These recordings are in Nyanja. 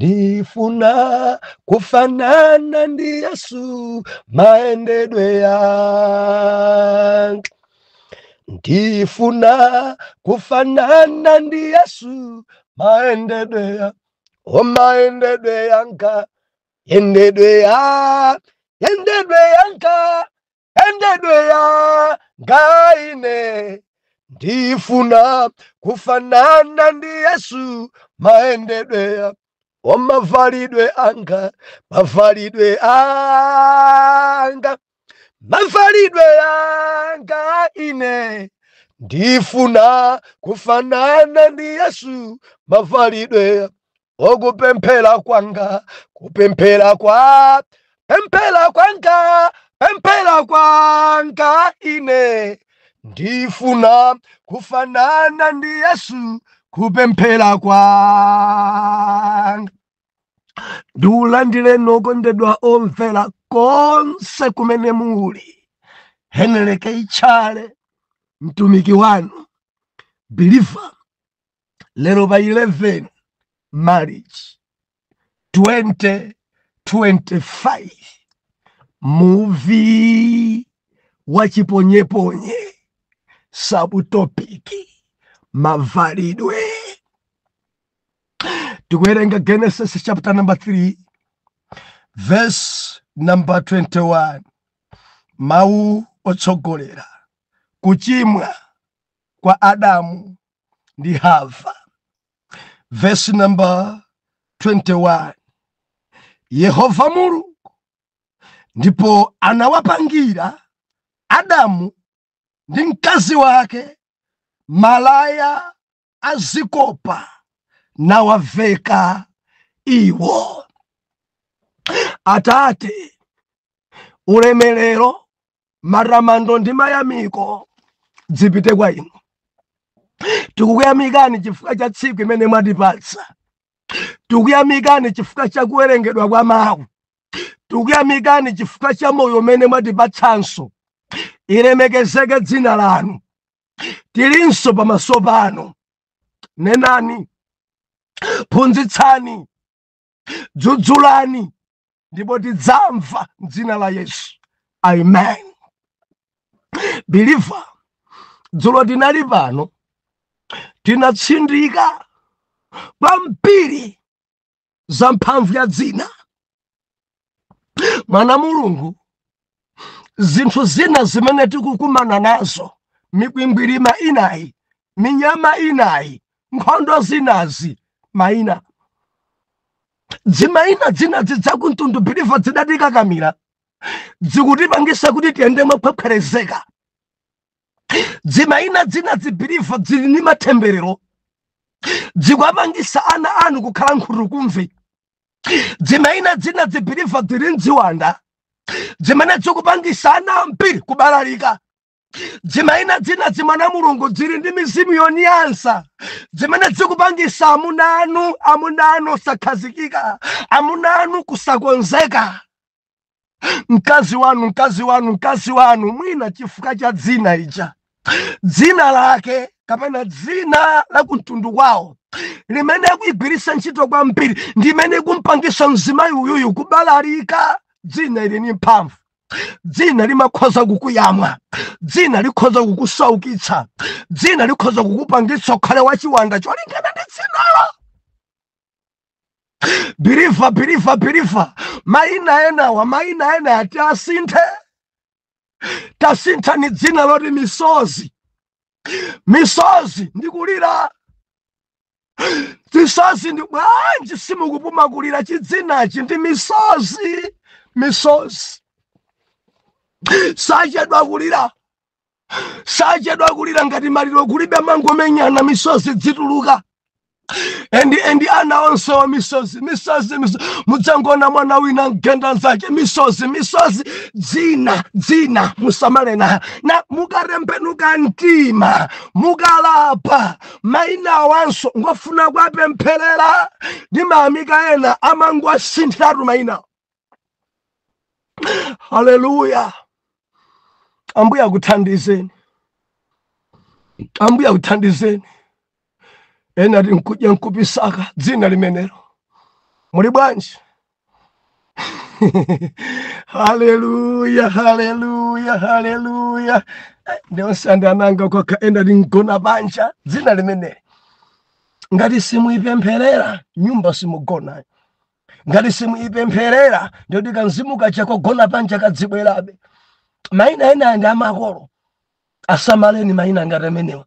Ndifuna kufanana ndi Yesu maendedwe yanga. Ndifuna kufanana ndi Yesu maendedwe ya o maendedwe yanga, yendedwe ya yendedwe yanga, yendedwe yanga ine. Ndifuna kufanana ndi Yesu maendedwe ya o mavalidwe anga, mavalidwe anga, mavalidwe anga ine. Ndifuna kufanana ndi Yesu mavalidwe okupemphera kwanga, kupemphera kwa pemphera kwanga, pemphera kwanga ine. Ndifuna kufanana ndi Yesu kupemphera kwanga. Ndiulandire okondedwa omvera konse kumene muli. Heneleke Ichale, mtumiki wanu believer, lero pa 11 March 2025, muvi wa chiponyeponye, subtopic mavalidwe. Tikuwerenga Genesis chapter number 3 verse number 21. Mawu otsogolera: kuchimwa kwa Adamu ndi Hava. Verse number 21: Yehova Mulungu ndipo anawapangira Adamu ndi mkazi wake malaya azikopa nawaveka iwo. Atate, ulemerero, matamando ndi mayamiko zipite kwa inu. Tikukuyamikani chifukwa cha tsiku imene mwatipatsa. Tikukuyamikani chifukwa cha kuwerengedwa kwa mawu. Tikukuyamikani chifukwa cha moyo umene mwatipatsanso. Ilemekezeke dzina lanu. Tilinso pamaso pano. Nenani, phunzitsani, dzudzulani, ndipo tidzamva m'dzina la Yesu, amen. Believer, dzulo tinali pano, tinatsindika kwambiri za mphamvu ya dzina. Mwana Mulungu, zinthu zina zimene tikukumana nazo, mikwingwirima inayi, minyama inayi, nkhondo zinazi, mayina, dzimayina dzina dzidzakumtundu, believer, dzidatikakamira, dzikutipangisa kuti tiyende mwakhwekhwerezeka. Dzimayina dzina dzi, believer, dzili ndi matemberero, dzikuapangisa ana anu kukhala nkhutukumve. Dzimayina dzina dzi, believer, dzili mdziwanda zimene zikupangisa ana ambiri kubalalika. Dzimayina dzina dzimwana Mulungu dzili ndi mizimu yonyansa zimene zikupangisa amuna anu osakhazikika, amuna anu kusakonzeka, mkazi wanu, mkazi wanu, mkazi wanu, mwina chifukwa cha dzina ija, dzina lake kapena dzina la kumtundu kwawo limene akuyigwiritsa ntchito kwambiri, ndimene kumpangisa mzimayi uyuyu kubalalika. Dzina ili ni mphamvu. Dzina limakhoza kukuyamwa, dzina likhoza kukusaukitsa, dzina likhoza kukupangitsa ukhale wachiwanda cholingana ndi dzinalo. Believer, believer, believer, mayina enawa, mayina ena ati asinthe. Tasinthani dzina loti misozi. Misozi ndikulira, misozi ndi bwanji? Simukupuma kulira. Chidzinachi ndi misozi. Misozi sachedwa kulira, sachedwa kulira. Ngati maliro kulibe, mangomenyana, misozi dzituluka. Endi ana onsewa misozi, misozi, misozi. Mudzangona mwana wina mgenda nzake, misozi, misozi. Dzina, dzina musamale na na mukatembenuka mtima, mukalapa, mayina awanso ngofuna kuapempherera. Ndi maamika ena amangwasinthiratu mayina. Haleluya! Ambuye akuthandizeni, Ambuye akuthandizeni. Ena ti nkudya nkupisaka dzina limenelo. Muli bwanji? Haleluya, haleluya, haleluya. Ndionse ananga kwakaenda lingona banja dzina limene ngati simuipempherera nyumba simugona, ngati simuipempherera ndikuti kanzimu kacha kogona panja kadzibwerabe. Maina ena ndi amakolo, asamaleni maina ngati amenewa.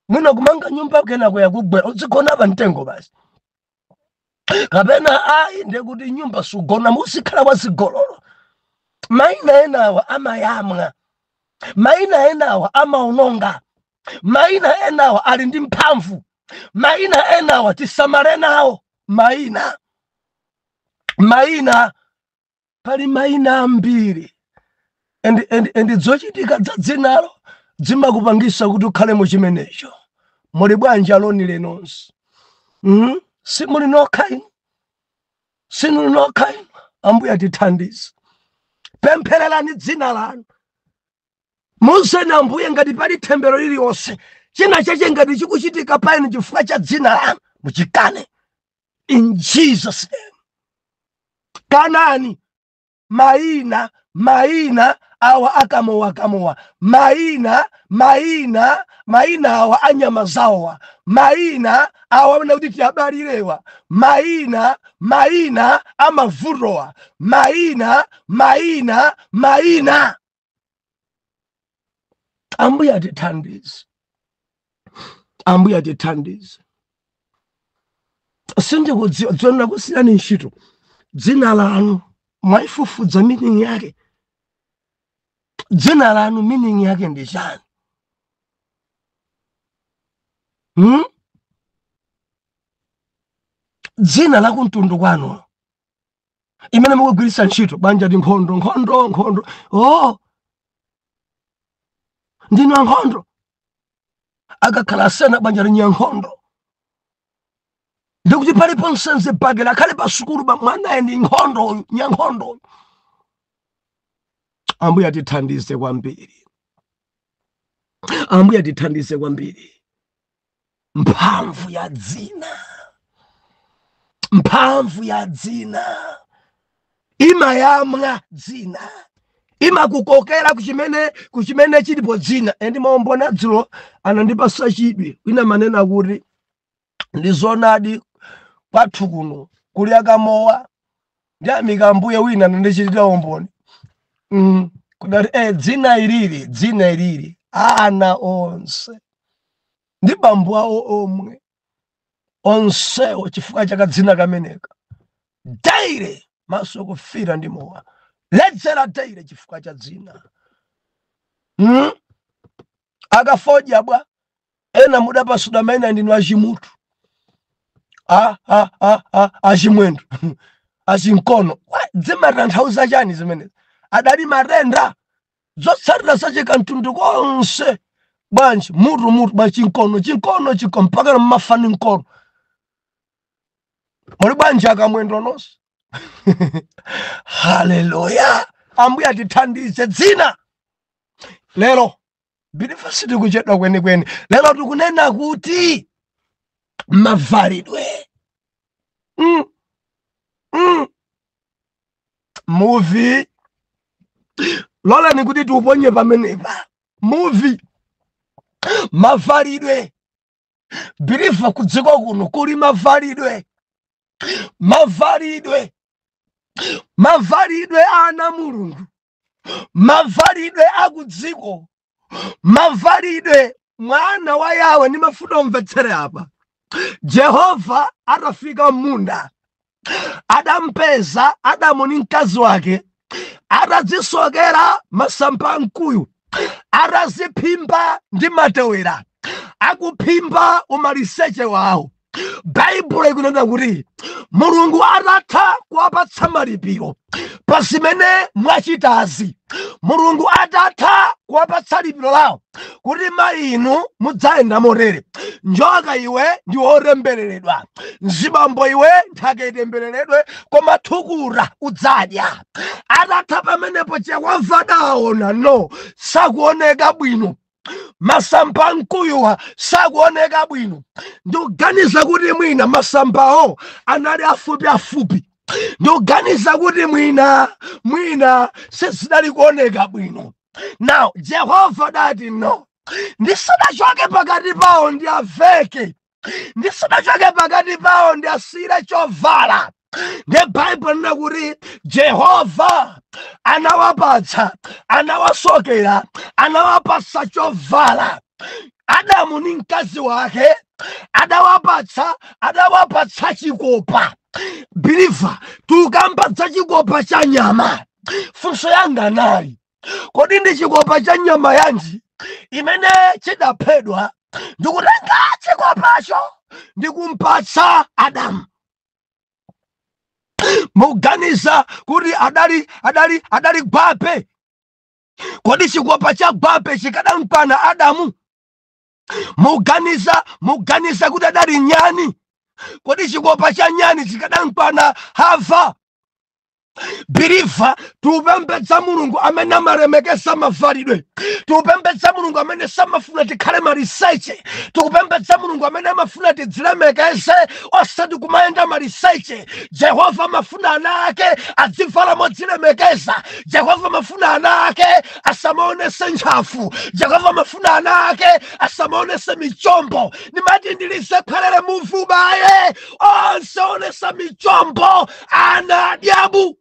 Mwina kumanga nyumba kenako yakugwera uzigona pa mtengo basi, kapena ayi ndekuti nyumba sugona musikhala wa zigololo. Maina enawa amayamwa, maina enawa amaononga, maina enawa ali ndi mphamvu, maina enawa tisamale nawo. Maina, maina, pali maina ambiri and zochitika za dzinalo zimakupangisa kuti ukhale muchimenecho. Muli bwanji alonile nonse? Simuli nokha inu, simuli nokha inu. Ambuye atithandize. Pemphererani dzina lanu, muzeni Ambuye ngati pali thembero lililonse, china chache ngati chikuchitika pa inu chifukwa cha dzina lanu, muchikane in Jesus name. Kanani maina, maina awa akamowa kamowa, maina, maina, maina awa anyama zawa, maina awa amene kuti tiabalirewa, maina, maina amavutowa, maina, maina, maina. Ambuye atithandize, Ambuye atithandize. Sindikudziwa dzona kusiyani ntchito dzina lanu mwaifufudza meaning yake. Dzina lanu meaning yake ndi chani? Dzina la kumtundu kwanu imene mukugwiritsa ntchito banja ndi nkhondo, nkhondo, nkhondo. Oh, ndinu ankhondo. Akakhala asena banja linyi ankhondo, ndikuti palipo nsenze bagela akhale pasukulu ba mwanaye ndi nkhondo uyu, nyankhondo uyu. Ambuye atithandize kwambiri, Ambuye atithandize kwambiri. Mphamvu ya dzina, mphamvu ya dzina imayamwa dzina, imakukokera kuchimene chilipo dzina. Endi maombona dzulo anandipasa chidwi, wina manena kuti ndi zonadi kwathu kuno kuli akamowa ndi amika Ambuye wina anandichitira umboni. Kudati dzina ilili, dzina ilili ana onse ndi bambo awo omwe onsewo chifukwa chaka dzina kameneka daire maso kufira ndi mowa ledzera daire chifukwa cha dzina. Akafodya bwa ena mudapasudwa maina ndinu achimutu, achimwendo, achinkono. Zimatanthauza chani zimenezi? Adali matenda zotsatira zachika mtundu konse bwanji mutu mutu bwa chinkono chinkono chinkono mpaka mmafani nkono. Muli bwanji akamwendo nonse? Haleluya. Ambuye atithandize. Dzina lero bilifa sitikuchedwa kwenikweni. Lero tikunena kuti mavalidwe. Movie lolani kuti tiuponye pamenepa. Movie mavalidwe bilifa kudziko kuno kuli mavalidwe, mavalidwe, mavalidwe ana Mulungu, mavalidwe akudziko, mavalidwe mwana wa Yawe. Ndi mafuta omvetsere apa. Jehova atafika m'munda adampeza Adamu ndi mkazi wake atadzisokera masamba amkuyu, ataziphimba ndi matewera, akuphimba umaliseche wawo. Baibulo ikunena kuti Mulungu atatha kuwapatsa malipiro pa zimene mwachitazi, Mulungu atatha kuwapatsa lipiro lawo kuti mayi inu mudzayenda motere, njoka iwe ndi wotembereredwa, mzibambo iwe nthaka itembereredwe, koma thukura udzadya. Atatha pamenepo Jehova adaona no sakuoneka bwino. Masamba mkuyuwa sakuoneka bwino. Ndikuganiza kuti mwina masambawo anali afupi afupi. Ndikuganiza kuti mwina sizidali kuoneka bwino. Now Jehova dati no, ndisadachoke pakati pawo ndiaveke, ndisadachoke pakati pawo ndiasire chovala. Ndi Baibulo lina kuti Jehova anawapatsa, anawasokera, anawapatsa chovala. Adamu ndi mkazi wake adawapatsa chikopa. Believer, tukambadza chikopa cha nyama. Funso yanga nali, kodi ndi chikopa cha nyama yanji imene chidaphedwa ndikutenga chikopacho ndikumpatsa Adamu? Muganiza kuti adali gwape? Kodi chikopa cha gwape chikadampana Adamu? Muganiza kuti adali nyani? Kodi chikopa cha nyani chikadampana Hava? Believer, tiupembedza Mulungu amene amalemekeza mavalidwe. Tiupembedza Mulungu amene samafuna tikhale maliseche. Tikupembedza Mulungu amene amafuna tidzilemekeze, osati kumayenda maliseche. Jehova amafuna ana ake adzivala modzilemekeza. Jehova amafuna ana ake asamaonese ntchafu. Jehova amafuna ana ake asamaonese michombo. Nimati ndilize khwelere muvubaye onse onesa michombo ana adyabu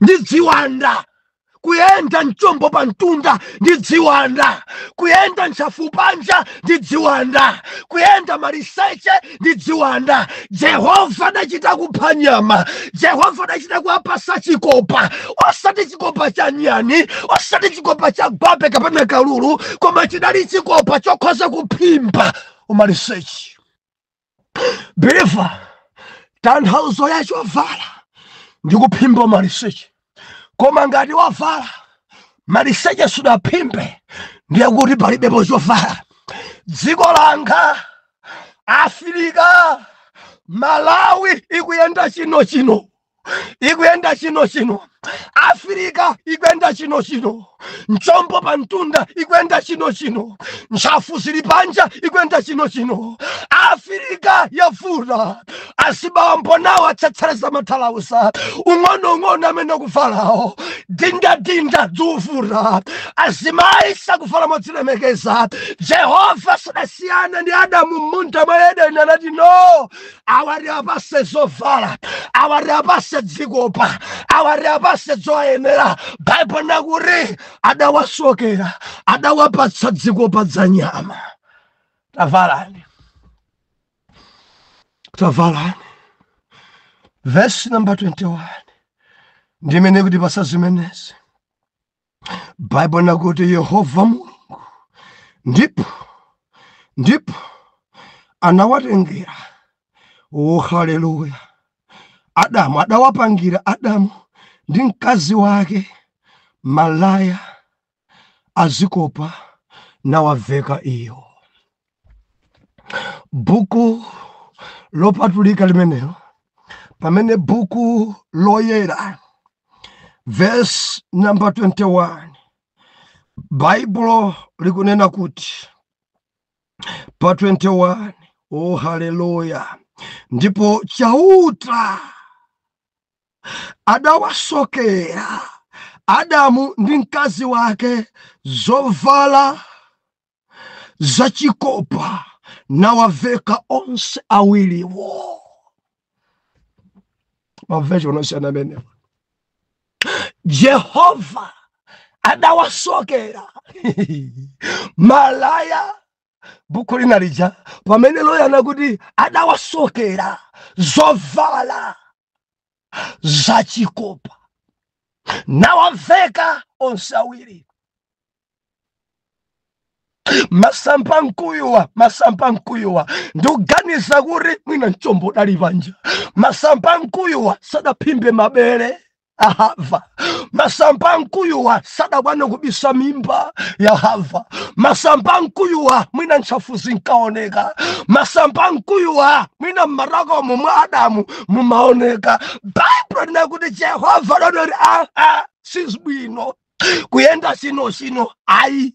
ndi dziwanda. Kuyenda mchombo pa mtunda ndi dziwanda, kuyenda ntchafu panja ndi dziwanda, kuyenda maliseche ndi dziwanda. Jehova adachita kupha nyama. Jehova adachita kuwapasa chikopa, osati chikopa cha nyani, osati chikopa cha gwape kapena kalulu, koma chidali chikopa chokhoza kuphimba umaliseche. Believer, tanthauzo ya chovala ndi kuphimba umaliseche. Koma ngati wavala maliseche sudaphimbe, ndiye kuti palibepo chovala. Dziko langa Afirika, Malawi ikuyenda chino chino, ikuyenda chino chino. Afirika ikuyenda chino chino. Mchombo pa mtunda ikuyenda chino chino. Ntchafu zili panja ikuyenda chino chino. Afirika yavuta. Azibambo nawo atsetsereza mathalauza ung'onoung'ono amene akuvalawo dindadinda dzuvuta. Azimayi sakuvala modzilemekeza. Jehova sadasiyana ndi Adamu m'munda mwa Edeni, anati no, awari apase zovala, awari apase dzikopa, awari apase zoyenera. Baibulo nakuti adawasokera, adawapatsa dzikopa dza nyama. Tavalani, tavalani. Verse number 21 ndimene kuti pasa zimenezi. Baibulo nakuti Yehova Mulungu ndipo anawatengera, oh haleluya, Adamu adawapangira Adamu ndi mkazi wake malaya azikopa nawaveka iyo. Buku lopatulika limenelo, pamene buku loyera, verse number 21, Baibulo likunena kuti pa 21, oh haleluya, ndipo Chauta adawasokera Adamu ndi mkazi wake zovala zachikopa nawaveka onse awiriwo. Mavesho onosiyana amenewa. Jehova adawasokera malaya, buku lina lija pamene loyana kuti adawasokera zovala zachikopa nawaveka onse awiri. Masamba mkuyuwa, masamba mkuyuwa, ndikuganiza kuti mwina mchombo udali panja. Masamba mkuyuwa sadaphimbe mabere ahava. Masamba mkuyuwa sadakwana kubisa mimba ya Hava. Masamba mkuyuwa mwina ntchafu zinkaoneka. Masamba mkuyuwa mwina mmarakomo mwa Adamu mumaoneka. Baibulo linakuti Jehova lodoti a sizibwino kuyenda chino chino ayi.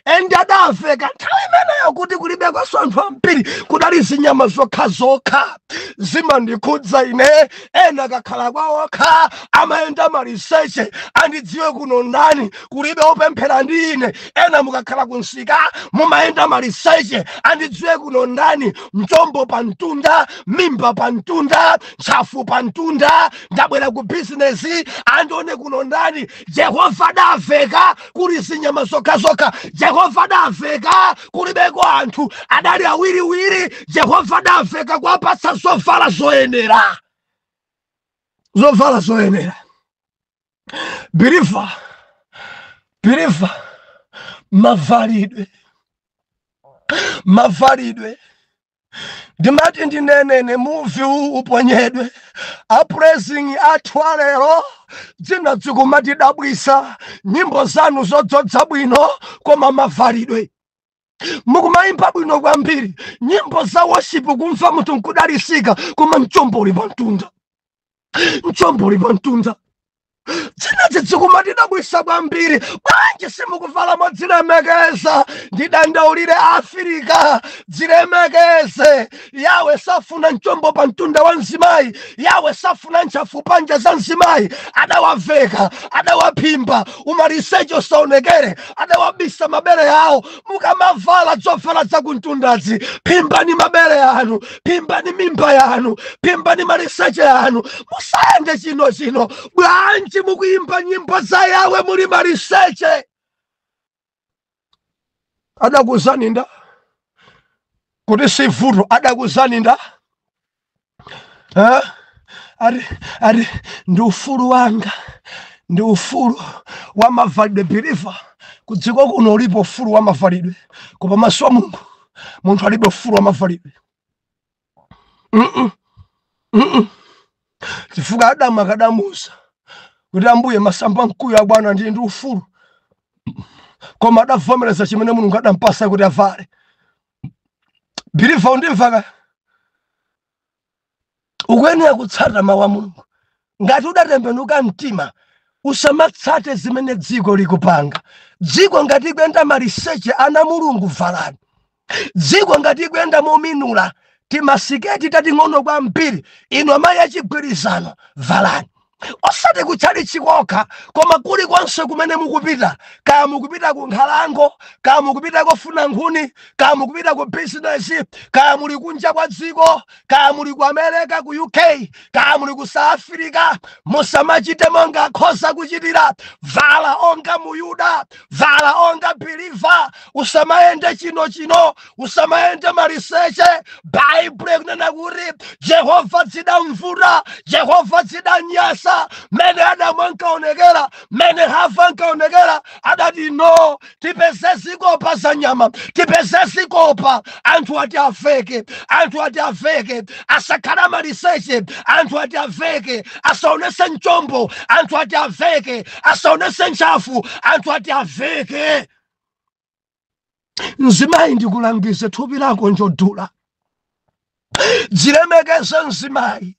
And adaveka nthawi imeneyo kuti kulibekwanso anthu ambiri, kudali zinyama zokhazokha. Zimandikhudza ine, ena akakhala kwawokha amayenda maliseche, andidziwe kuno ndani, kulibe opemphera ndi ine. Ena mukakhala kunsika mumayenda maliseche, andidziwe kuno ndani, mchombo pa mtunda, mimba pa mtunda, ntchafu pa mtunda, ndabwera ku bizinesi, andione kuno ndani. Jehova adaveka kuli zinyama zokhazokha. Jehova adaveka kulibeko anthu, adali awiriwiri. Jehova adaveka kuwapatsa zovala zoyenera, zovala zoyenera. Believer, believer, mavalidwe, mavalidwe. Ndimati ndinenene muvi uwu uponyedwe. A praising athu alero dzina dzikumatidabwisa, nyimbo zanu zodzodza bwino, koma mavalidwe. Mukumayimba bwino kwambiri nyimbo za worship, kumva munthu nkudalisika, koma mchombo uli pa mtunda, mchombo uli pa mtunda. Dzinazi dzikumatidabwisa kwambiri. Bwanji simukuvala modzilemekeza? Ndidandaulire Afirika, dzilemekeze. Yawe safuna mchombo pa mtunda wa mzimayi. Yawe safuna ntchafu panja za mzimayi. Adawaveka, adawaphimba, umaliseche usaonekere, adawabisa mabere awo. Mukamavala zovala zakumtundazi, phimbani mabere anu, phimbani mimba yanu, phimbani maliseche anu, musayende chino chino. Bwanji mukuimba nyimbo za Yawe muli maliseche? Adakuzani nda kuti sivuto? Adakuzani nda? Eh? Ari ari ndi ufulu wanga, ndi ufulu wa mavalidwe. Believer, kudziko kuno ulipo ufulu wa mavalidwe, koma maso a Mulungu munthu alibe ufulu wa mavalidwe. Chifukwa Adamu akadamuuza kuti ambuye masamba mkuyu abwana, ndi ufulu, koma adavomereza chimene Mulungu adampasa kuti avale. Believer, undimvaka? Ukuyenera kutsata mawu a Mulungu. Ngati udatembenuka mtima, usamatsate zimene dziko likupanga. Dziko ngati ikuyenda maliseche, ana Mulungu valani. Dziko ngati ikuyenda mominula timasiketi tating'ono kwambiri, inu amayi achigwirizano valani. Osati kutchalichi kokha, koma kulikonse kumene mukupita, kaya mukupita ku nkhalango, kaya mukupita kofuna nkhuni, kaya mukupita ku bizinesi, kaya muli kunja kwa dziko, kaya muli ku America, ku UK, kaya muli ku South Africa, musamachite monga akhoza kuchitira. Vala onga Muyuda, vala onga believer. Usamayende chino chino, usamayende maliseche. Baibulo ikunena kuti Jehova zidamvuta, Jehova zidanyasa mene Adamu ankaonekera, mene Hava ankaonekera. Adati no, tipeze zikopa za nyama, tipeze zikopa, anthu ati aveke, anthu ati aveke, asakhala maliseche, anthu ati aveke, asaonese mchombo, anthu ati aveke, asaonese ntchafu, anthu ati aveke. Mzimayi, ndikulangize, thupi lako njodula, dzilemekeze. Mzimayi,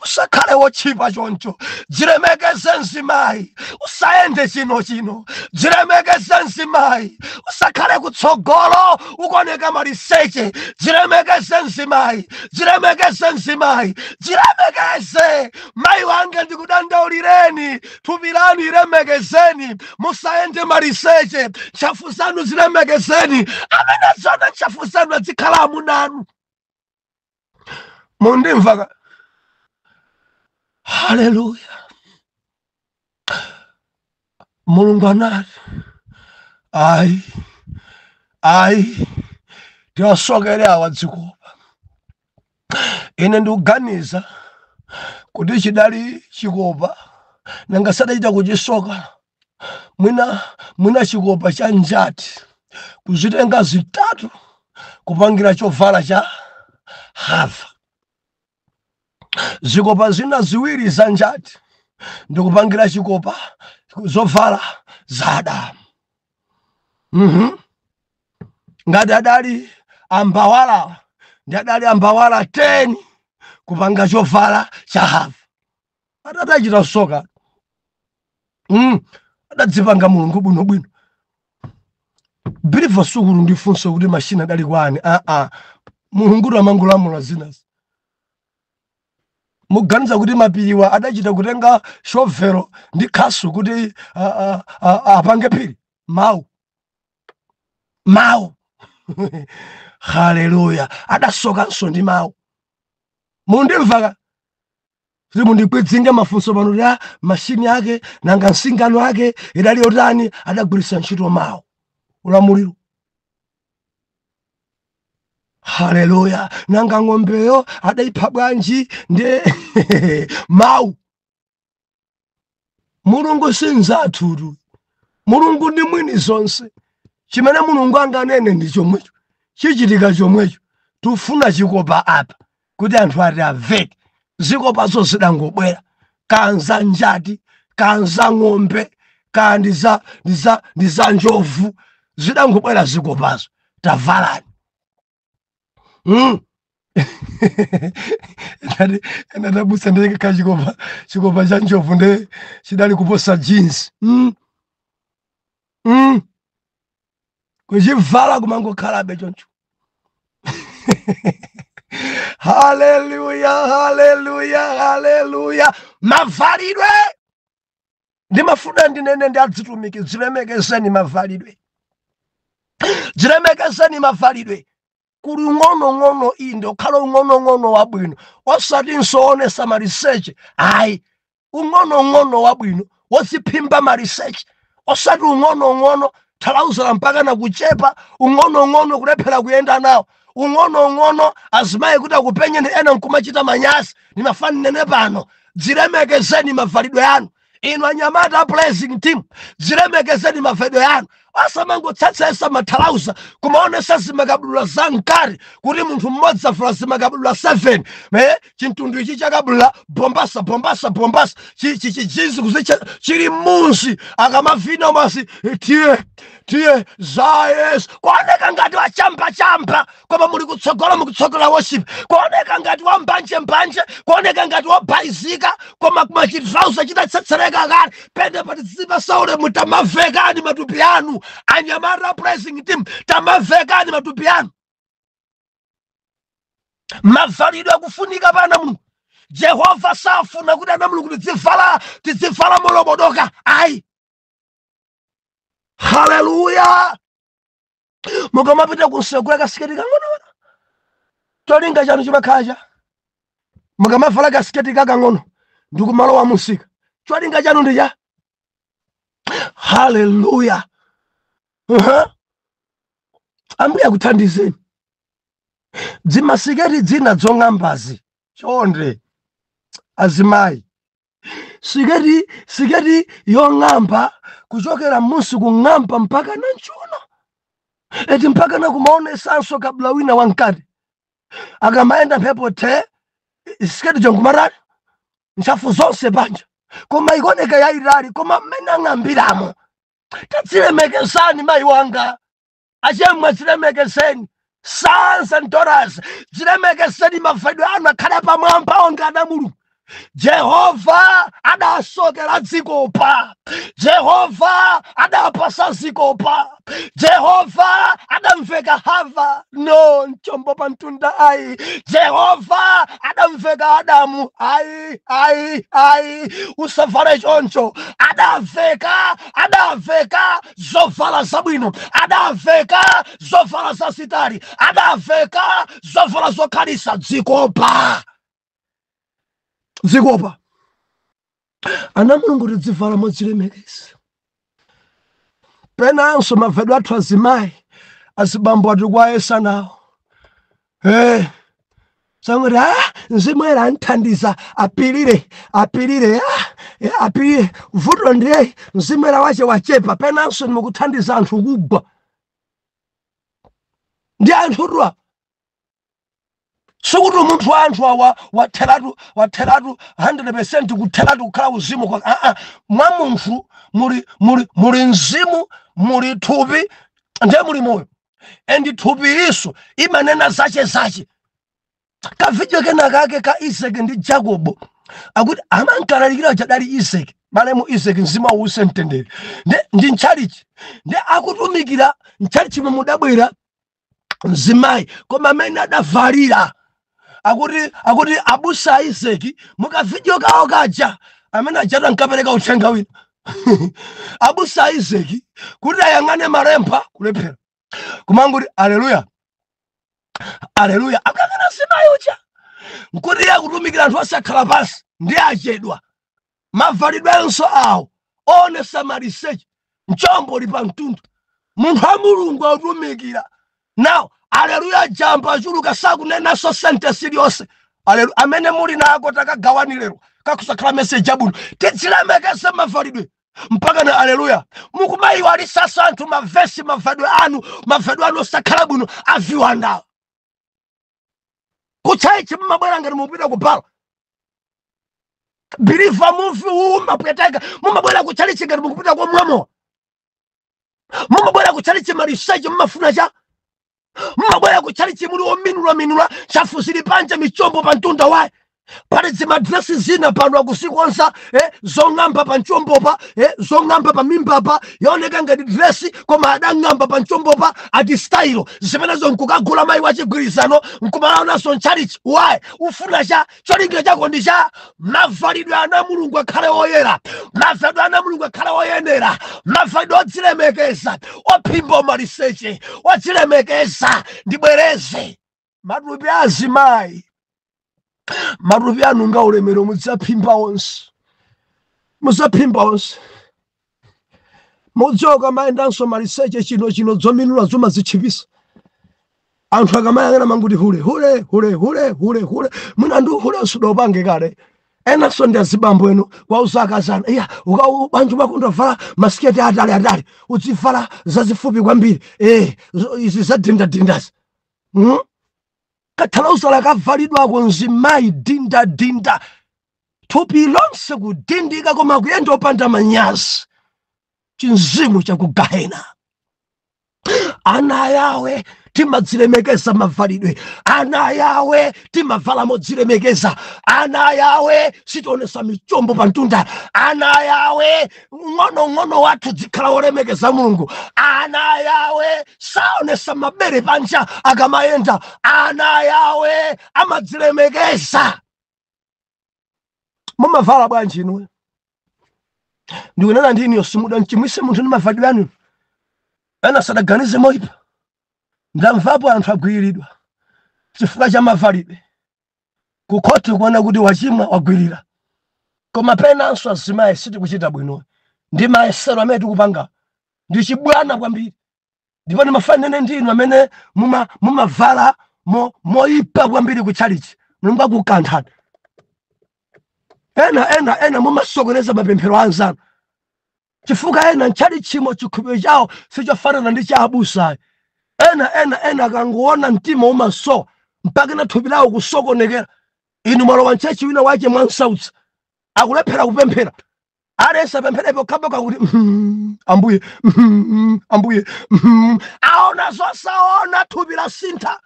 usakhale wotchipa choncho, dzilemekeze. Mzimayi, usayende chino chino, dzilemekeze. Mzimayi, usakhale kutsogolo ukuoneka maliseche, dzilemekeze. Mzimayi, dzilemekeze. Mzimayi, dzilemekeze. Mayi wanga, ndikudandaulireni, thupi lanu ilemekezeni, musayende maliseche. Ntchafu zanu zilemekezeni. Amene aziona ntchafu zanu azikhala amunanu. Mundimva? Haleluya! Mulungu anati ayi, ayi, tiwasokere awa dzikopa. Ine ndikuganiza kuti chidali chikopa, nanga sadachita kuchisoka? Mwina mwina chikopa cha njati, kuzitenga zitatu kupangira chovala cha Hava, zikopa zina ziwiri za njati ndikupangira chikopa zovala za Adamu. Ngati adali ambawala, ndi adali ambawala 10 kupanga chovala cha Hava. Atatachita soka, adadzipanga Mulungu bwinobwino. Believer sukulu ndifunso kuti mashini adali kwani. Aa, Mulungu amangolamula zinazi. Muganiza kuti mapiriwa adachita kutenga shovelo ndi khasu kuti apange phiri? Mawu, mawu. Haleluya! Adasokanso ndi mawu. Mundimvaka? Simundikwidzinge mafunso pano kuti mashini ake nanga msingano ake idali yotani? Adagwiritsa ntchito mawu, ulamuliro. Haleluya! Nanga ng'ombeyo adayipha bwanji? Ndi mawu. Mulungu si nzathutu. Mulungu ndi mwini zonse. Chimene Mulungu anganene ndi chomwecho chichitika chomwecho. Tufuna chikopa apa kuti anthu ati aveke. Zikopazo zidangobwera, kanza njati, kanza ng'ombe, ka ndi za njovu, zidangobwera zikopazo. Tavalani. Ndati enatabusa ndikakha chikopa cha njovu nde chidali kuposa jeans. Kuchivala kumangokhalabe choncho. Haleluya, haleluya, haleluya! Mavalidwe, ndimafuna ndinene ndi adzitumiki, dzilemekezeni mavalidwe, dzilemekezeni mavalidwe. Kuli ung'onong'ono inde, ukhala ung'onong'ono wabwino, osatinso onesa maliseche, ayi. Ung'onong'ono wabwino woziphimba maliseche, osati ung'onong'ono thalauzala mpaka na kuchepa, ung'onong'ono kulephera kuyenda nawo, ung'onong'ono azimayi kuti akupenyeni ena nkumachita manyasi. Ndimafuna nene pano, dzilemekezeni mavalidwe anu. Inu anyamata a praising team, dzilemekezeni mavalidwe anu. Asamangotsetsetsa mathalauza kumaonesa zimakabudula za mkati, kuti munthu mmodzi avula zimakabudula 7. Chimtundu ichi chakabudula bombasa, bombasa, bombasa, chijeans kuzicha chili munsi, akamavina masi tiye tiye za Yesu, kuoneka ngati wachambachamba, koma muli kutsogolo, mukutsogola worship, kuoneka ngati wambanjembanje, kuoneka ngati wabhaizika, koma kumachitrauza chitatsetsereka kale pene pati. Zipasaule, mutamavekani matupi anu. Anyamata praising team, tamavekani matupi anu. Mavalidwe akufunika pana Mulungu. Jehova safuna kuti ana Mulungu tidzivala molobodoka, ayi. Haleluya! Mukamapita kunsegula kasiketi kang'ono, cholinga chanu chimakhala? Mukamavala kasiketi kakang'ono ndikumalowa musika, cholinga chanu ndi cha? Haleluya! Ambuye akuthandizeni. Dzimasiketi dzina dzong'ambazi, chonde azimayi, siketi yong'amba kuchokera musi, kung'amba mpaka na mchuno, eti mpaka na kumaonesanso kabla wina wamkati, akamayenda mphepo the siketi jonkumatani, ntchafu zonse panja, koma ikuoneka yayitali, koma mmene ang'ambiramo. Tadzilemekezani, mayi wanga, achemwa, dzilemekezeni. Sons and daughters, dzilemekezeni. Mavalidwe anu akhale pamwamba onga ana Mulungu. Jehova adasokera zikopa, Jehova adapasa zikopa, Jehova adamveka Hava no mchombo pa mtunda, ayi. Jehova adamveka Adamu, ayi, ayi, ayi, usavale choncho. Adaveka, adaveka zovala zabwino, adaveka zovala zazitali, adaveka zovala zokhalisa. Dzikopa, zikopa, ana Mulungu, tidzivala modzilemekeza. Penanso mavedwe athu azimayi, azibambo atikwayesa nawo. Sangoti mzimu era anthandiza apilire, apilire, apilire. Vuto ndiye mzimu era wache wachepa. Penanso nimukuthandiza anthu kugwa ndi anthu sikuti munthu wa anthu awa watheratu, watheratu 100%, kutheratu kukhala uzimu kwa mwa munthu muli mzimu, muli thupi, ndiye muli moyo, and thupi liso imanena zache zache. Kavideo kena kake ka Isaki ndi Jacobo. Akuti amankalalikira chadali Isaac, malemu Isaac, mzimu uwuse mtendere. Ndi ntchalichi, ndi akutumikira ntchalichi mudabwera mzimayi, koma amene adavalira, akuti abusa Isaac mukavidiyo kawo kaja amene ajatu ankapereka uthenga wina, abusa Isaac kuti ayang'ane malemba kulephera, kumanguti aleluya, aleluya, akuyang'ana mzimayi uja nkuti iye akutumikira anthu osakhala pansi ndi achedwa mavalidwenso awo onesa maliseche, mchombo li pa mtundu, munthu wa Mulungu akutumikira nawo aleluya jamba achuluka, sakunenanso sentence iliyonse. Aleluya amene muli nako takagawani lero, kakusakhala message abwino. Tidzilemekeze mavalidwe mpaka na aleluya. Mukumayiwalisaso anthu mavesi, mavalidwe anu, mavalidwe anu osakhala bwino aviwandawa. Kutchaichi mumabwera ngati mupita kubala believer, muvi uwu mapweteka. Mumabwera kutchalichi ngati mukupita kwa mwamowa. Mumabwera kutchalichi maliseche, mumafuna cha mumabwera kutchalichi muli ominulaminula, ntchafu zili panja, michombo pa mtunda waye. Pali zimadresi zina pano akusikonza, zong'amba pa mchombopa, zong'amba pa mimbapa, yaoneka ngati dresi koma adang'amba pa mchombopa, ati style. Zimenezo nkukagula mayi wachigwirizano nkumalaonanso ntchalichi waye. Ufuna cha cholinga chako ndi cha mavalidwe ana Mulungu akhale oyera, mavalidwe ana Mulungu akhale oyenera, mavalidwe odzilemekeza, ophimba maliseche, odzilemekeza. Ndibwereze, matupi azimayi, matupi anu nga ulemero, mudzaphimba onse, mudzaphimba onse. Mudziwa kamayendanso maliseche chino chino dzominula zomazitchipisa, anthu akamayang'ana manguti hule, hule, hule, hule, hule, hule. Mwina ndi hule usudopange kale. Enanso ndi azibambo enu kwauza akazana, iya bwanji umakonda masiketi atali atali, uzivala zazifupi kwambiri, izi zadindadindazi, Kathalauza kavalidwako mzimayi dindadinda, thupi lonse kudindika, koma kuyenda opanda manyazi, chinzimu chakugahena. Ana yawe timadzilemekeza mavalidwe, ana yawe timavala modzilemekeza, ana yawe sitionesa michombo pa mtunda, ana yawe ng'ono-ng'ono wathu dzikhala wolemekeza Mulungu, ana yawe saonesa mabere panja akamayenda, ana yawe amadzilemekeza. Mumavala bwanji inuyo? Ndikunena ndi iniyo, simuda mchimwise munthu ndi mavalidwe anu. Ena sadaganize moyipa, ndamvapo anthu agwiriridwa chifukwa cha mavalidwe kukhoti, kuona kuti wachimwa, wagwirira. Koma penanso azimayi sitikuchita bwino ndi mayesero amene tikupanga, ndi chibwana kwambiri. Ndipo ndimafanene ndinu amene mumavala moyipa kwambiri kutchalichi, Mulungu akukanthani. Ena ena ena mumasokoneza mapemphero anzanu, chifukwa ena ntchalichimo chikhulupiriro chawo sichofanana ndi cha abusayo. Ena ena ena akangoona mtima umasowa mpaka na thupi lawo kusokonekera. Inu mwalowa ntchechi wina wache mwansautsa, akulephera kupemphera, aliyense apempherepo khaboka kuti ambuye, ambuye, Aona zosaona, thupi la sintha,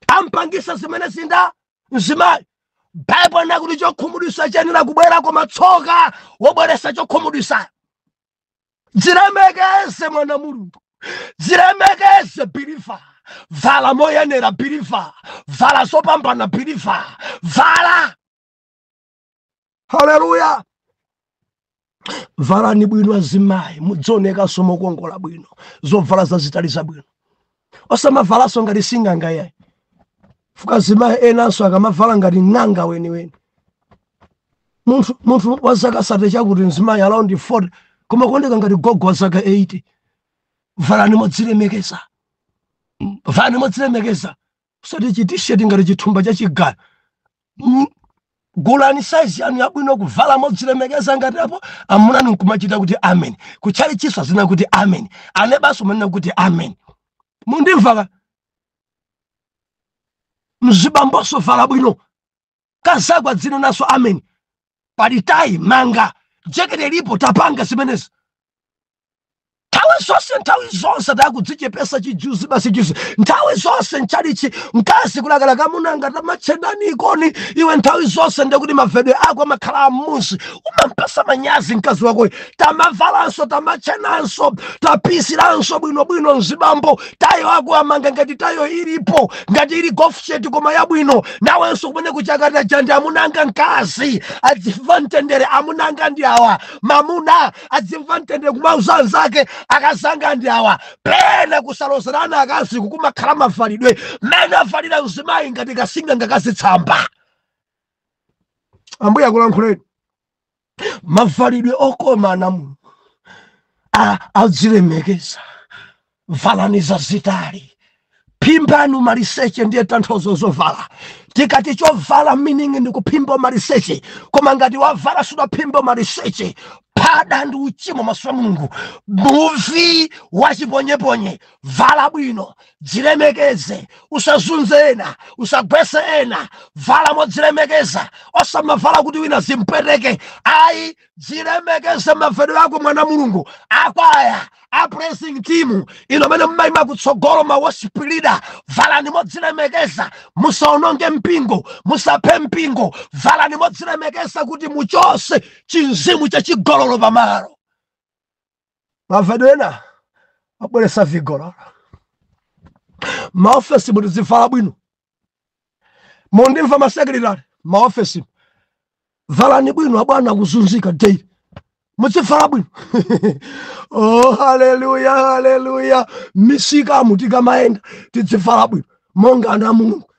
ampangisa zimene zinda mzimayi. Baibulo nakuti chokhumudwisa chenera kubwera, koma tsoka wobweresa chokhumudwisa. Dzilemekeze mwana Mulungu, dzilemekeze believer, vala moyenera believer, vala zopambana believer, vala. Haleluya! Valani bwino azimayi, mudzionekanso mokongola bwino, zovala zazitali zabwino, osamavalanso ngati sing'anga yayi. Fuka azimayi enanso akamavala ngati ng'anga weniweni, munthu wa zaka 30 chakuti, mzimayi around 40, koma kuoneka ngati gogo wa zaka 80. Valani modzilemekeza, valani modzilemekeza, usati chitisheti ngati chithumba chachigala. Gulani saizi yanu yabwino, kuvala modzilemekeza ngati apo amunani nkumachita kuti amen, kutchali chiso azina kuti amen, anebaso manena kuti amen. Mundimva? Mzibamboso vala bwino, kazakwa dzina naso amen, pali tayi manga, jekete lipo, tapanga zimenezi. Nthawi zonse, nthawi zonse takudzichepesa chijuzi basi juzi. Nthawi zonse nchalichi mkazi kulakalaka munanga tamachenani ikoni iwe. Nthawi zonse ndekuti mavedwe ako amakhala amusi, umampasa manyazi mkazi wakoyo. Tamavalanso, tamachenanso, tapisiranso bwinobwino. Mzibambo, tayo ako amanga ngati tayo ilipo, ngati ili golf shirt koma yabwino. Nawenso kumene kuchakata chandi, amunanga mkazi adzimva mtendere, amunanga ndi awa. Mamuna adzimva mtendere kumauza anzake, akazanga ndi awa. Pena kusalozerana akazi kukumakhala mavalidwe mmene avalira mzimayi ngati kasinga ngakazitsamba. Ambuye akulankhuleni mavalidwe okoma ana Mulungu adzilemekeza. Valani zazitali, phimbani maliseche, ndiye tanthauzo zovala. Tikati chovala, meaning ndi kuphimba maliseche. Koma ngati wavala sudaphimba maliseche, phada ndi uchimo maso a Mulungu, muvi wachiponyeponye. Vala bwino, dzilemekeze, usazunze ena, usagwese ena. Vala modzilemekeza, osamavala kuti wina zimpweteke ayi. Dzilemekeze mavedwe ako, mwana Mulungu. Akwaya, a praising team ino amene mmayima kutsogolo, ma worship leader, valani modzilemekeza. Musaononge mpingo, musaphe mpingo. Valani modzilemekeza kuti muchose chinzimu chachigololo pamalo. Mavedwe ena abweresa vigololo. Maofesi mutizivala bwino. Mundimva, masecretary maofesi, valani bwino. Abwana kuzunzika daily, muzivala bwino. Oh, haleluya, haleluya! Misikamu tikamayenda tidzivala bwino monga ana a Mulungu.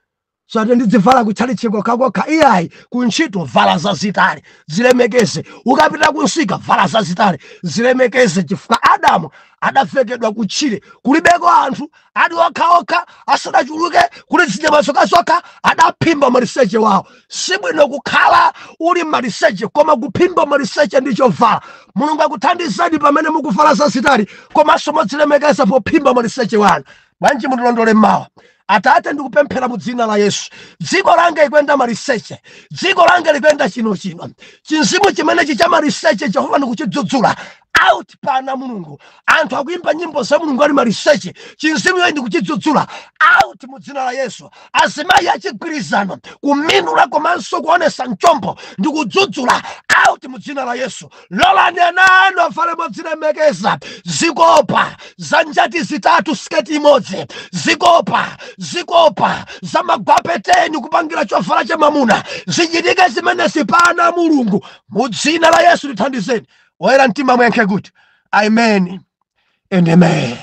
Sate ndidzivala kutchalitchi kokhakokha iyayi. Kuntchito vala zazitali, zilemekeze. Ukapita kunsika vala zazitali, zilemekeze, chifukwa Adamu adavekedwa kutchire kulibeko anthu adi okhaokha, asadachuluke kuti zinyama zokhazokha, adaphimba maliseche wawo. Sibwino kukhala uli maliseche, koma kuphimba maliseche ndi chovala. Mulungu akuthandizani pamene mukuvala zazitali komanso modzilemekeza pophimba maliseche wanu. Bwanji mutilondole mawa? Atate, ndikupemphera mu dzina la Yesu. Dziko langa ikuyenda maliseche, dziko langa likuyenda chinochino. Chinzimu chimenechi cha maliseche, Jehova, ndikuchidzudzula. Out pana Mulungu. Anthu akuimba nyimbo za Mulungu ali maliseche. Chinzimu iyoyi ndikuchidzudzula, out mu dzina la Yesu. Azimayi achigwirizano kuminula komanso kuonesa mchombo, ndikudzudzula, out mu dzina la Yesu. Lolani ana anu avale modzilemekeza. Zikopa za njati zitatu, sketi imodzi, zikopa, zikopa za magwape 10 kupangira chovala cha mamuna, zichitike zimene sipana Mulungu. Mu dzina la Yesu tithandizeni. Oyera mtima muyankhe kuti amen and amen.